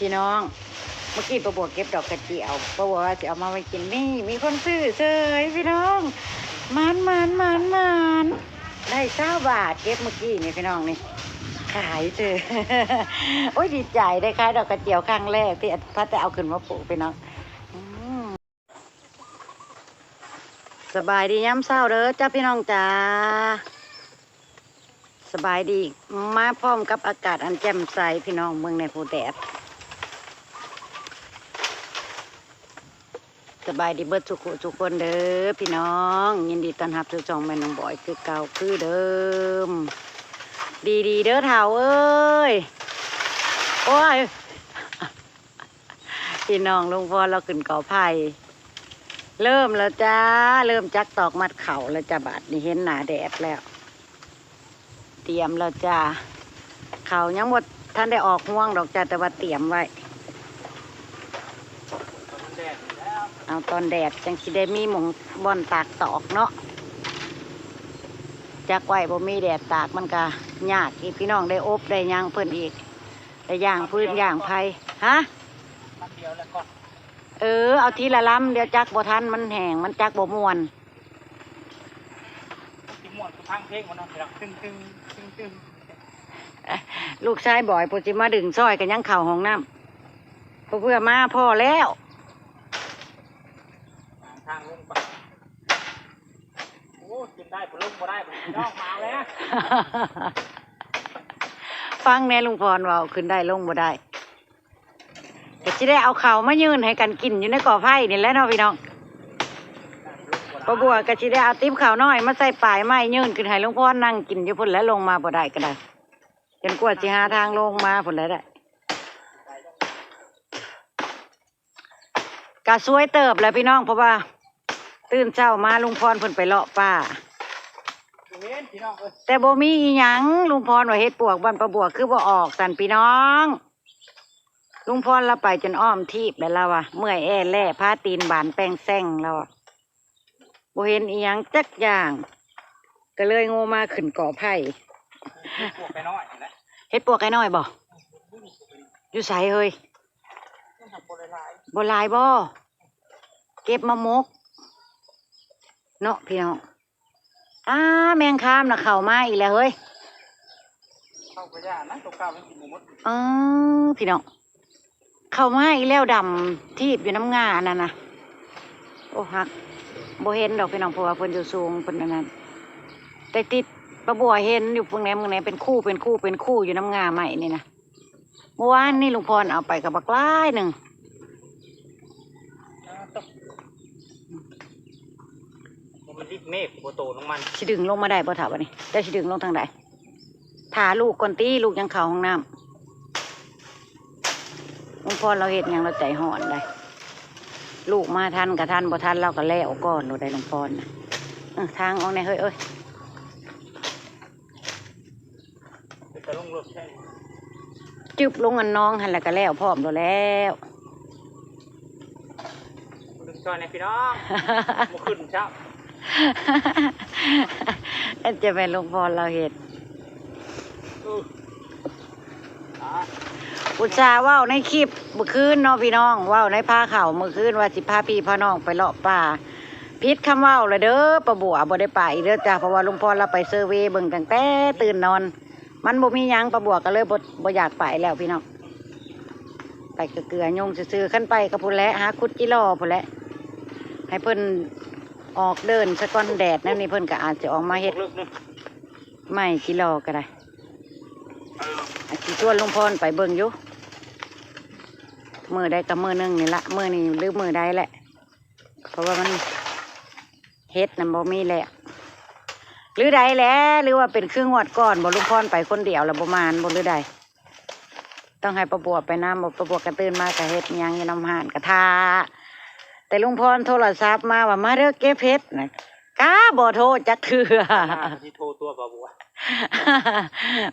ພີ່ນ້ອງ ເມື່ອກີ້ປ້າບົວເກັບດອກກະຈຽວ ປ້າບົວວ່າຊິເອົາມາໄວ້ກິນ ນີ້ ມີຄົນຊື້ເສີຍພີ່ນ້ອງ ໝານໆໆໆ ໄດ້ຊາວບາດ ເກັບເມື່ອກີ້ນີ້ພີ່ນ້ອງ ນີ້ ຂາຍເສີຍ ໂອ້ຍ ດີໃຈ ໄດ້ຂາຍດອກກະຈຽວຄັ້ງແລກທີ່ພາແຕ່ເອົາຂຶ້ນມາປູກພີ່ນ້ອງ ອືມ. ສະບາຍດີຍາມເຊົ້າເດີຈ້າພີ່ນ້ອງຈ້າ ສະບາຍດີ ມາພ້ອມກັບອາກາດອັນແຈ່ມໃສພີ່ນ້ອງ ເບິ່ງແດ່ຜູ້ແດດ ສະບາຍດີເບິດສູ່ຜູ້ສູ່ຄົນເດີພີ່ນ້ອງ ຍິນດີຕ້ອນຮັບສູ່ຊ່ອງແມ່ນ້ອງບອຍຄືເກົ່າຄືເດີມ ດີໆເດີເຖົ້າເອີຍ ໂອ້ຍ. ພີ່ນ້ອງ ລຸງພອນລາວຂຶ້ນກໍໄຜ່ ເລີ່ມແລ້ວຈ້າ ເລີ່ມຈັກຕອກມັດເຂົ້າແລ້ວຈ້າ ບາດນີ້ເຫັນໜ້າແດດແລ້ວ ຕຽມແລ້ວຈ້າ ເຂົ້າຍັງບໍ່ທັນໄດ້ອອກຮວງດອກຈ້າ ແຕ່ວ່າຕຽມໄວ້ ເອົາຕອນແດດຈັ່ງຊິໄດ້ມີໝ່ອງບ່ອນຕາກຕອກເນາະ ຈັກໄວ້ບໍ່ມີແດດຕາກມັນກະຍາກອີກ ພີ່ນ້ອງ ໄດ້ອົບໄດ້ຫຍັງເພິ່ນອີກ ໄດ້ຍ່າງຟືນຍ່າງໄຟ ຮະ ລຳດຽວແລ້ວກໍ ເອີ ເອົາທີລະລຳ ດຽວຈັກບໍ່ທັນ ມັນແຫ້ງ ມັນຈັກບໍ່ມ່ວນ ມັນຊິມ່ວນຄືຟັງເພງບໍ່ເນາະ ຕຶງໆ ຕຶງໆ ລູກຊາຍບອຍຜູ້ຊິມາດຶງຊ່ອຍກໍຍັງເຂົ້າຫ້ອງນ້ຳ ເພື່ອມາພໍ້ແລ້ວ ຫາທາງລົງໄປ ໂອ້ ຂຶ້ນໄດ້ບໍ່ ລົງບໍ່ໄດ້ ພີ່ນ້ອງມາແລ້ວ ຟັງແດ່ລຸງພອນເວົ້າ ຂຶ້ນໄດ້ລົງບໍ່ໄດ້ ກໍຊິໄດ້ເອົາເຂົ້າມາຍື່ນໃຫ້ກັນກິນຢູ່ໃນກໍໄຜ່ນີ້ແຫຼະເນາະພີ່ນ້ອງ ປ້າບົວກໍຊິໄດ້ເອົາຕິບເຂົ້ານ້ອຍມາໃສ່ປາຍໄມ້ຍື່ນຂຶ້ນໃຫ້ລຸງພອນນັ່ງກິນຢູ່ພຸ້ນແຫຼະ ລົງມາບໍ່ໄດ້ກໍໄດ້ ຈົນກວ່າຊິຫາທາງລົງມາພຸ້ນແຫຼະ ກະສວຍເຕີບແຫຼະພີ່ນ້ອງ ເພາະວ່າຕື່ນເຊົ້າມາລຸງພອນເພິ່ນໄປເລາະປ່າ ເຫັນພີ່ນ້ອງເອີຍ ແຕ່ບໍ່ມີອີ່ຫຍັງ ລຸງພອນວ່າເຫັດປວກບ້ານປ້າບົວຄືບໍ່ອອກຊັ້ນພີ່ນ້ອງ ລຸງພອນລາວໄປຈົນອ້ອມທີບແລ້ວລາວວ່າ ເມື່ອຍແອແລ້ ພາຕີນບານແປ້ງແຊງ ລາວວ່າ ບໍ່ເຫັນອີ່ຫຍັງຈັກຢ່າງ ກໍເລີຍໂງມາຂຶ້ນກໍໄຜ່ ເຫັດປວກໄກ່ນ້ອຍຫັ້ນແຫຼະ ເຫັດປວກໄກ່ນ້ອຍບໍ່? ຢູ່ໃສເຮີ້ຍ? ມັນຫາກບໍ່ຫຼາຍໆ ບໍ່ຫຼາຍບໍ່? ເກັບມາໝົກເນາະພີ່ນ້ອງ ອ້າ ແມງຄາມນະເຂົ້າມາອີກແລ້ວເຮີ້ຍ ເຂົ້າກໍຢ່ານະ ຕົວເກົ່າມັນກິນບໍ່ໝົດ ເອີ ພີ່ນ້ອງ ເຂົ້າມາອີກແລ້ວ ດຳທີບຢູ່ນຳງ່າອັນນັ້ນນະ ໂອ້ ຮັກ ບໍ່ເຫັນດອກພີ່ນ້ອງ ເພາະວ່າເພິ່ນຢູ່ສູງ ເພິ່ນອັນນັ້ນ ແຕ່ຕິດ ປ້າບົວເຫັນຢູ່ ເບິ່ງແດ່ ເບິ່ງແດ່ ເປັນຄູ່ ເປັນຄູ່ ເປັນຄູ່ຢູ່ນຳງ່າໄມ້ນີ້ນະ ເມື່ອວານນີ້ລຸງພອນເອົາໄປກໍບັກຫຼາຍໜຶ່ງ ມັນລິບເມກບໍ່ໂຕລົງມັນ ຊິດຶງລົງມາໄດ້ບໍ່ຖ້າບັດນີ້ ແຕ່ຊິດຶງລົງທາງໃດ? ຖ້າລູກກ່ອນຕິ ລູກຍັງເຂົ້າຫ້ອງນ້ຳ ລຸງພອນລາວເຮັດຫຍັງລາວໃຈຮ້ອນໄດ໋ ລູກມາທັນກໍທັນ ບໍ່ທັນລາວກໍແລ້ວກ່ອນໂລດໄດ໋ ລຸງພອນນະ ເອີ ທາງອອກແດ່ເຮີ້ຍເອີຍ ຈຶບລົງອັນໜອງຫັ້ນແຫຼະກໍແລ້ວພ້ອມໂລດແລ້ວ ດຶງຊ່ອຍແດ່ພີ່ນ້ອງ ບໍ່ຂຶ້ນຊ້ຳ ອັນຈະແມ່ນລຸງພອນລາວເຮັດ ອຸດສ່າເວົ້າໃນຄລິບມື້ຄືນເນາະພີ່ນ້ອງ ເວົ້າໃນພາເຂົ້າມື້ຄືນວ່າຊິພາພີ່ພານ້ອງໄປເລາະປ່າ ຜິດຄຳເວົ້າແລ້ວເດີ ປ້າບົວ ບໍ່ໄດ້ໄປເດີຈ້າ ເພາະວ່າລຸງພອນລາວໄປເຊີເວເບິ່ງຕັ້ງແຕ່ຕື່ນນອນ ມັນບໍ່ມີຫຍັງ ປ້າບົວກໍເລີຍບໍ່ ບໍ່ຢາກໄປແລ້ວພີ່ນ້ອງ ໄປເກືອໆ ຍຸ່ງຊື່ໆ ຄັນໄປກໍພຸ້ນແຫຼະ ຫາຂຸດຈິລໍພຸ້ນແຫຼະ ໃຫ້ເພິ່ນອອກເດີ່ນສາກ່ອນ ແດດແນວນີ້ເພິ່ນກໍອາດຊິອອກມາເຮັດໄມ້ຈິລໍກໍໄດ້ ອາດຊິຊວນລຸງພອນໄປເບິ່ງຢູ່ ມື້ໃດກໍມື້ໜຶ່ງນີ້ລະ ມື້ນີ້ຫຼືມື້ໃດແຫຼະ ເພາະວ່າມັນ ເຫັດນະບໍ່ມີແລ້ວ ຫຼືໃດແຫຼະ ຫຼືວ່າເປັນຄືງວດກ່ອນບໍ່ ລຸງພອນໄປຄົນດຽວແລ້ວບໍ່ໝານບໍ່ ຫຼືໃດ ຕ້ອງໃຫ້ປ້າບົວໄປນຳ ປ້າບົວກໍຕື່ນມາກໍເຮັດຫຍັງຢູ່ນຳຮ້ານກໍຖ້າ ແຕ່ລຸງພອນໂທລະສັບມາວ່າ ມາເດີເກັບເຫັດນະ ກະບໍ່ໂທຈັກເທື່ອ ຊິໂທຕົວະປ້າບົວ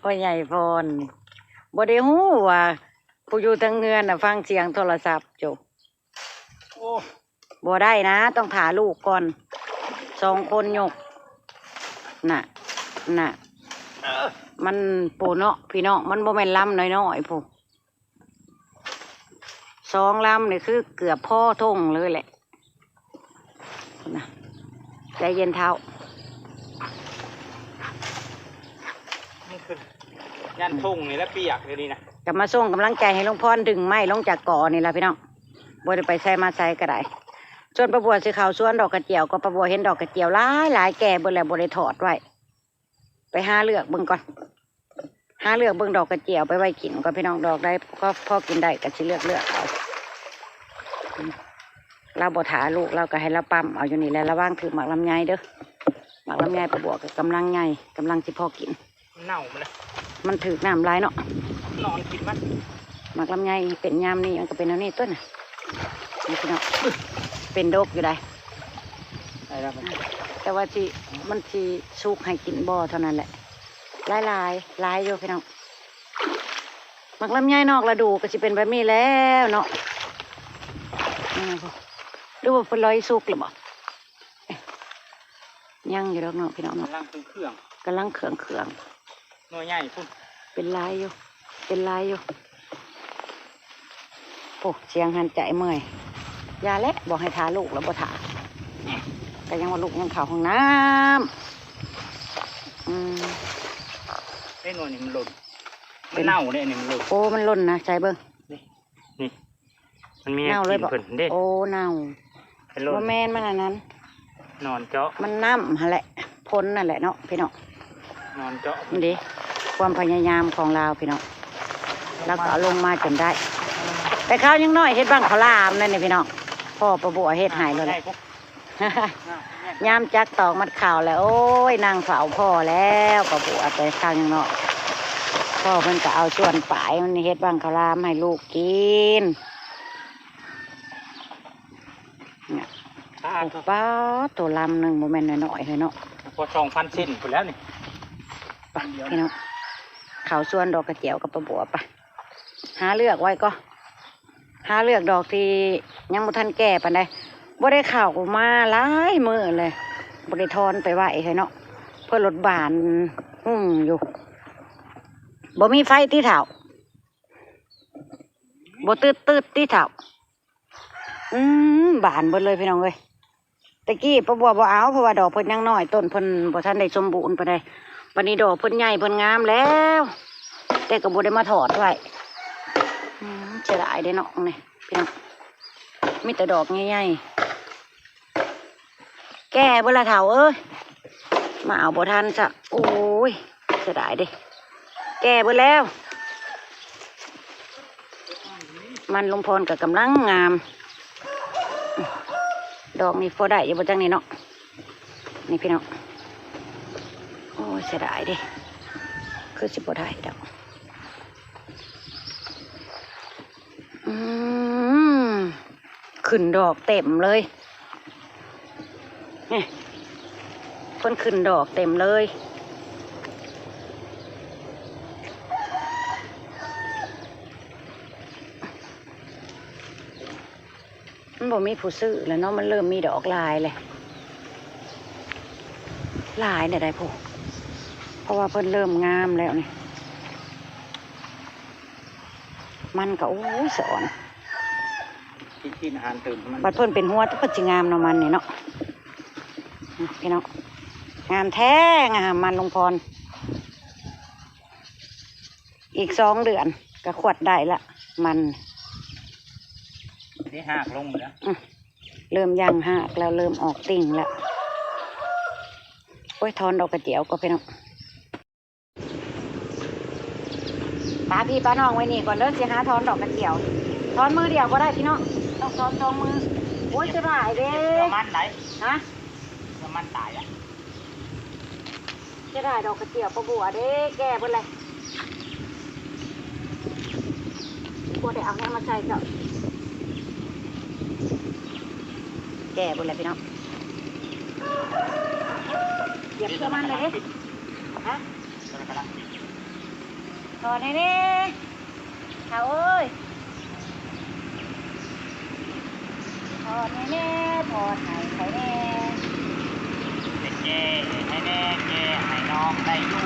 ພໍ່ໃຫຍ່ພອນ ບໍ່ໄດ້ຮູ້ວ່າຜູ້ຢູ່ທາງເຮືອນນະຟັງສຽງໂທລະສັບຢູ່ ໂອ້ ບໍ່ໄດ້ນະ ຕ້ອງຖ້າລູກກ່ອນ ສອງຄົນຍົກ ນະ ນະ ມັນ ໂອ້ ເນາະ ພີ່ນ້ອງ ມັນບໍ່ແມ່ນລຳນ້ອຍໆ ພຸ້ນ ສອງລຳນີ້ຄືເກືອບພໍທົ່ງເລີຍແຫຼະ. ນະ ໃຈເຢັນເຖົ້າ ມັນຄືຢ້ານທົ່ງນີ້ແຫຼະປຽກຢູ່ນີ້ນະ. ກໍມາສົ່ງກຳລັງໃຈໃຫ້ລຸງພອນດຶງໄມ້ລົງຈາກກໍນີ້ລະພີ່ນ້ອງ, ບໍ່ໄດ້ໄປໃສມາໃສກໍໄດ້. ສ່ວນປ້າບົວຊິເຂົ້າສວນດອກກະຈຽວ ກໍປ້າບົວເຫັນດອກກະຈຽວຫຼາຍໆ ແກ່ເບິດແລ້ວ ບໍ່ໄດ້ທອດໄວ້. ໄປຫາເລືອກເບິ່ງກ່ອນ ຫາເລືອກເບິ່ງດອກກະຈຽວໄປໄວ້ກິນກ່ອນພີ່ນ້ອງ. ດອກໃດກໍພໍກິນໄດ້ກໍຊິເລືອກໆ ເອົາ. ລາວບໍ່ຖ້າລູກ ລາວກໍໃຫ້ລາວປ້ຳເອົາຢູ່ນີ້ແຫຼະ. ລະວັງຖືກໝາກລຳໄຍເດີ້, ໝາກລຳໄຍປ້າບົວກໍກຳລັງໃຫຍ່ ກຳລັງຊິພໍກິນ. ມັນເນົ່າໝົດແລ້ວ ມັນຖືກນ້ຳຫຼາຍເນາະ ນອນກິນມັນ. ໝາກລຳໄຍເປັນຍາມນີ້ ມັນກໍເປັນແນວນີ້ຕົວະ ນີ້ພີ່ນ້ອງ. ເປັນດົກຢູ່ໃດ໋ ແຕ່ວ່າຊິ ມັນຊິສຸກໃຫ້ກິນບໍ່ເທົ່ານັ້ນແຫຼະ. ຫຼາຍໆ ຫຼາຍຢູ່ພີ່ນ້ອງ. ໝາກລຳໄຍນອກລະດູກໍຊິເປັນແບບນີ້ແລ້ວເນາະ. ອືມ ຫຼືວ່າເພິ່ນລອຍສຸກແລ້ວບໍ່? ຍັງຢູ່ດອກເນາະພີ່ນ້ອງເນາະ. ກຳລັງເຄື່ອງໆ ກຳລັງເຄື່ອງໆ ໜ່ວຍໃຫຍ່ພຸ້ນ. ເປັນຫຼາຍຢູ່ ເປັນຫຼາຍຢູ່. ໂອ້ ສຽງຫັ້ນໃຈເມື່ອຍ. ຢ່າແຫຼະ ບອກໃຫ້ຖ້າລູກແລ້ວບໍ່ຖ້າ. ກໍຍັງວ່າລູກຍັງເຂົ້າຫ້ອງນ້ຳ. ອືມ ເດ້ ໜ່ວຍນີ້ມັນຫຼົ່ນ ມັນເນົ່າເດ້ ອັນນີ້ມັນຫຼົ່ນ. ໂອ້ ມັນຫຼົ່ນນະ ໃສ່ເບິ່ງ ນີ້ ນີ້ ມັນມີແນວກິນເພິ່ນເດ້. ໂອ້ ເນົ່າ. ບໍ່ແມ່ນ ມັນອັນນັ້ນ ນອນເຈາະ ມັນນ້ຳຫັ້ນແຫຼະ ພົນນັ້ນແຫຼະເນາະພີ່ນ້ອງ. ນອນເຈາະ ນີ້ເດ້ ຄວາມພະຍາຍາມຂອງລາວພີ່ນ້ອງ. ລາວກໍເອົາລົງມາຈົນໄດ້. ແຕ່ຄາວຍັງນ້ອຍເຮັດບັ້ງເຂົ້າຫຼາມນັ້ນນີ້ພີ່ນ້ອງ. ພໍ່ປ້າບົວເຮັດໃຫ້ໂລດແຫຼະ. ຍາມຈັກຕອກມັດເຂົ້າແລ້ວ ໂອ້ຍ ນັ່ງເຝົ້າພໍ່ແລ້ວ ປ້າບົວ. ແຕ່ຄາວຍັງນ້ອຍ ພໍ່ເພິ່ນກໍເອົາສ່ວນປາຍມັນເຮັດບັ້ງເຂົ້າຫຼາມໃຫ້ລູກກິນ. ນີ້ ປາດໂທ້ ປາດໂທ້ ລຳໜຶ່ງບໍ່ແມ່ນນ້ອຍໆເຮີ້ຍເນາະ. ພໍສອງພັນເຊັນພຸ້ນແລ້ວນີ້. ໄປພີ່ນ້ອງ ເຂົ້າສວນດອກກະຈຽວກັບປ້າບົວໄປ. ຫາເລືອກໄວ້ກໍ ຫາເລືອກດອກທີ່ຍັງບໍ່ທັນແກ່ປານໃດ. ບໍ່ໄດ້ເຂົ້າມາຫຼາຍມື້ເລີຍ ບໍ່ໄດ້ຖອນໄປໄວ້ເຮີ້ຍເນາະ. ເພິ່ນລົດບານຫຸ່ງຢູ່. ບໍ່ມີໄຟຕິເຖົ້າ? ບໍ່ຕຶດໆຕິເຖົ້າ? ອືມ ບານເບິດເລີຍພີ່ນ້ອງເອີຍ. ແຕ່ກີ້ປ້າບົວບໍ່ເອົາ ເພາະວ່າດອກເພິ່ນຍັງນ້ອຍ ຕົ້ນເພິ່ນບໍ່ທັນໄດ້ສົມບູນປານໃດ. ບັດນີ້ດອກເພິ່ນໃຫຍ່ເພິ່ນງາມແລ້ວ ແຕ່ກໍບໍ່ໄດ້ມາຖອດໄວ້. ອືມ ເສຍດາຍເດ້ເນາະ ນີ້ພີ່ນ້ອງ ມີແຕ່ດອກໃຫຍ່ໆ. ແກ່ເບິດລະເຖົ້າເອີຍ ມາເອົາບໍ່ທັນຊະ. ໂອ້ຍ ເສຍດາຍເດ້ ແກ່ເບິດແລ້ວ. ມັນລຸງພອນກໍກຳລັງງາມ. ດອກນີ້ພໍໄດ້ຢູ່ບໍ່ຈັກນີ້ເນາະ ນີ້ພີ່ນ້ອງ. ໂອ້ຍ ເສຍດາຍເດ້ ຄືຊິບໍ່ໄດ້ດອກ. ອືມ ຂຶ້ນດອກເຕັມເລີຍ ນີ້ ເພິ່ນຂຶ້ນດອກເຕັມເລີຍ. ມັນບໍ່ມີຜູ້ຊື້ແລ້ວເນາະ ມັນເລີ່ມມີດອກຫຼາຍແລ້ວ ຫຼາຍແນວໃດພຸ້ນ ເພາະວ່າເພິ່ນເລີ່ມງາມແລ້ວນີ້. ມັນກໍ ໂອ້ຍ ສອນ ກິນອາຫານຕື່ມມັນ ບັດເພິ່ນເປັນຫົວ ແຕ່ເພິ່ນຊິງາມເນາະ ມັນນີ້ເນາະ. ອືມ ພີ່ນ້ອງ ງາມແທ້ ງາມ ມັນລຸງພອນ. ອີກສອງເດືອນກໍຂວດໄດ້ລະ ມັນ ໄດ້ຮາກລົງແລ້ວ ອືມ ເລີ່ມຢ່າງຮາກແລ້ວ ເລີ່ມອອກຕິ່ງແລ້ວ. ໂອ້ຍ ຖອນດອກກະຈຽວກ່ອນພີ່ນ້ອງ. ປາພີ່ປານ້ອງໄວ້ນີ້ກ່ອນເດີ ຊິຫາຖອນດອກກະຈຽວ. ຖອນມືດຽວບໍ່ໄດ້ພີ່ນ້ອງ ຕ້ອງຖອນສອງມື. ໂອ້ຍ ສະບາຍເດ້ ເພື່ອມັນໄດ໋ ຮະ ເພື່ອມັນຕາຍລະ. ເສຍດາຍດອກກະຈຽວປ້າບົວເດ້ ແກ່ເບິດແລ້ວ ບໍ່ໄດ້ເອົາຫຍັງມາໃສ່ເຈົ້າ. ແກ່ເບິດແລ້ວພີ່ນ້ອງ ຢາກເຊື່ອມັນເລີຍເດ້ ຮະ ຖອນແນ່ໆ ເຖົ້າເອີຍ ຖອນແນ່ໆ ຖອນໃຫ້ຂ້ອຍແນ່ ແກ່ໃຫ້ແນ່ ແກ່ໃຫ້ນ້ອງໄດ້ຢູ່.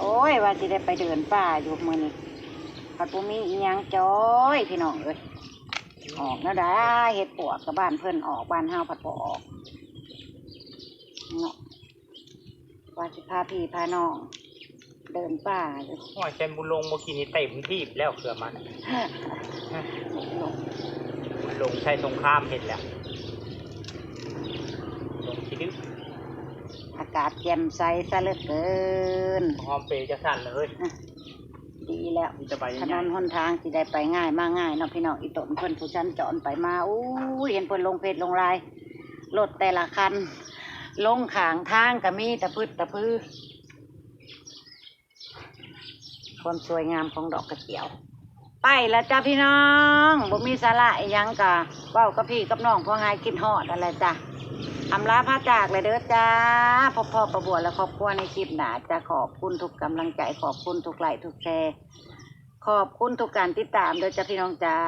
ໂອ້ຍ ວ່າຊິໄດ້ໄປເດີນປ່າຢູ່ມື້ນີ້ ພັດບໍ່ມີອີ່ຫຍັງຈອຍ ພີ່ນ້ອງເອີຍ. ອອກແນວໃດ ເຮັດປວກກັບບ້ານເພິ່ນອອກ ບ້ານເຮົາພັດບໍ່ອອກເນາະ. ວ່າຊິພາພີ່ພານ້ອງເດີນປ່າຢູ່. ໂອ້ຍ ແຊມບຸນຫຼົງມື້ກີ້ນີ້ເຕັມຖີບແລ້ວເຄືອມັນ ບຸນຫຼົງ ບຸນຫຼົງໄຊສົງຄາມເຮັດແລ້ວ ຫຼົງຂີ້ດື້. ອາກາດແຈ່ມໃສຊະເຫຼືອເກີນ ຫອມເປຈັກຊັ້ນເລີຍ. ດີແລ້ວ ມີແຕ່ໃບໃຫຍ່ໆ ຖະໜົນຫົນທາງຊິໄດ້ໄປງ່າຍມາງ່າຍເນາະ ພີ່ນ້ອງ. ອີ່ຕົນເພິ່ນຜູ້ສັນຈອນໄປມາ ໂອ້ຍ ເຫັນເພິ່ນລົງເຟສລົງລາຍ ລົດແຕ່ລະຄັນລົງຂ້າງທາງກະມີຕະພຶດຕະພື. ຄວາມສວຍງາມຂອງດອກກະຈຽວ. ໄປລະຈ້າພີ່ນ້ອງ ບໍ່ມີສາລະອີ່ຫຍັງ ກະເວົ້າກັບພີ່ກັບນ້ອງພໍຫາຍຄິດຮອດຫັ້ນແຫຼະຈ້າ. ອຳລາພາຈາກແລ້ວເດີຈ້າ. ພົບພໍ້ປ້າບົວ ແລະ ຄອບຄົວໃນຄລິບໜ້າຈ້າ. ຂອບຄຸນທຸກກຳລັງໃຈ ຂອບຄຸນທຸກໄລ ທຸກແຊ ຂອບຄຸນທຸກການຕິດຕາມເດີຈ້າ ພີ່ນ້ອງຈ້າ.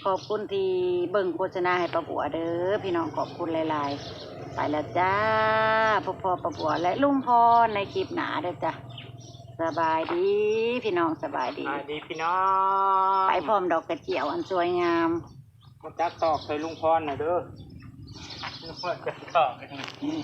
ຂອບຄຸນທີ່ເບິ່ງໂຄສະນາໃຫ້ປ້າບົວເດີພີ່ນ້ອງ ຂອບຄຸນຫຼາຍໆ. ໄປແລ້ວຈ້າ. ພົບພໍ້ປ້າບົວ ແລະ ລຸງພອນໃນຄລິບໜ້າເດີຈ້າ. ສະບາຍດີພີ່ນ້ອງ ສະບາຍດີ ສະບາຍດີພີ່ນ້ອງ. ໄປພ້ອມດອກກະຈຽວອັນສວຍງາມ. ມາຈັກຕອກໃສ່ລຸງພອນໜ່ອຍເດີ. ມາຈັກຕອກ ອືມ.